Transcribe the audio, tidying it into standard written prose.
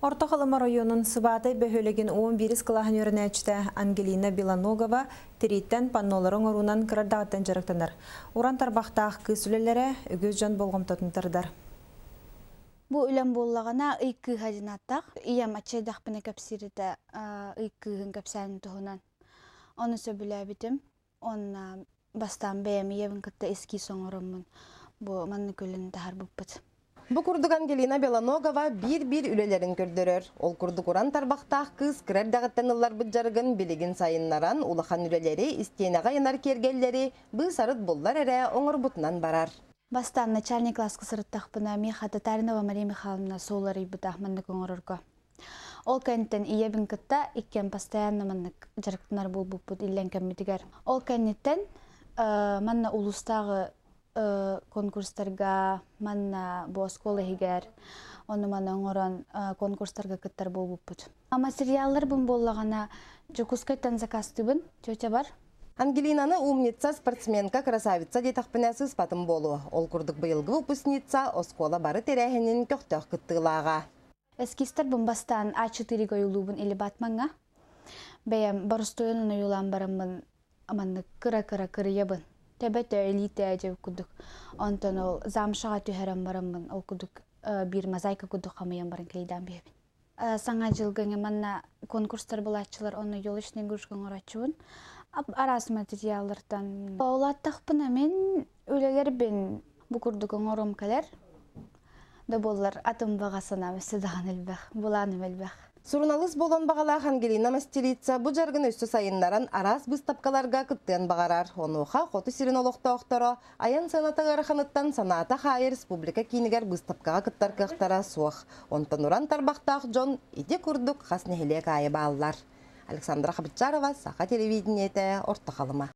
Орто Халыма оройуонун Сыбаатай бөһүөлэгин 11 кылааһын үөрэнээччитэ Ангелина Белоногова тирииттэн паннолары оҥоруунан кыра эрдэҕиттэн дьарыктанар. Уран тарбахтаах кыыс үлэлэрэ үгүс дьон болҕомтотун тардар. Бу үлэм буоллаҕына ый кыыһа диэн ааттаах. Ийэм аччыйдахпына кэпсиир этэ ый кыыһын кэпсээнин туһунан. Ону сөбүлээбитим. Онно бастаан бэйэм ийэбин кытта эскиз оҥороммун бу маннык үлэни таһаарбыппыт. Бу курдук Ангелина Белоногова биир-биир үлэлэрин көрдөрөр. Ол курдук уран тарбахтаах кыыс кыра эрдэҕиттэн ылларбыт дьарыгын билигин сайыннаран, улахан үлэлэри, истиэнэҕэ ыйанар киэргэллэри быыс-арыт буллар эрэ оҥорбутунан барар. Бастаан начальник класска сырыттахпына, миэхэ Татаринова Мария Михайловна суол арыйбыта маннык оҥорорго. Ол кэнниттэн ийэбин кытта иккиэн постоянно маннык дьарыктанар буолбуппут иллэҥ кэммитигэр. Ол кэнниттэн манна улуустааҕы конкурстарга, манна бу оскуола иһигэр ону-маны оҥорон конкурстарга кыттар буолбуппут. Материалларбын буоллаҕына Дьокуускайтан заказтыыбын, тетя бар. Ангелинаны умница, спортсменка, красавица диэтэхпинэ сыыспатым буолуо. Ол курдук быйылгы выпускница оскуола бары тэрээһинин көхтөөх кыттыылааҕа. Эскизтэрбин бастаан А4 ойуулуубун или батмаҥҥа. Бэйэм боростуойунан ойуулаан бараммын маннык кыра-кыра кырыйабын. Төбөтө, илиитэ дьэ курдук. Онтон ол замшаҕа түһэрэн бараммын ол курдук биир мозаика курдук хамыйан баран клейдаан биэбин. Саҥа дьылга манна конкурстар булааччылар, онно елочный игрушка оҥорооччубун. Араас материаллартан. Улааттахпына мин үлэлэрбин бу курдук оҥорум кэлэр. Да буоллар атын баҕа санаам өссө даҕаны элбэх, былааным элбэх. Суруналыыс буолуон баҕалаах Ангелина Мастерица бу дьарыгын өссө сайыннаран араас быыстапкаларга кыттыан баҕарар. Онуоха хоту сирин олохтоохторо айан сыаната ыараханыттан санаата хаайа республика киинигэр быыстапкаҕа кыттар кыахтара суох. Онтон уран тарбахтаах дьон ити курдук хас нэһилиэк аайы бааллар. Александра Хабычарова, Саха телевидениетэ, Орто Халыма.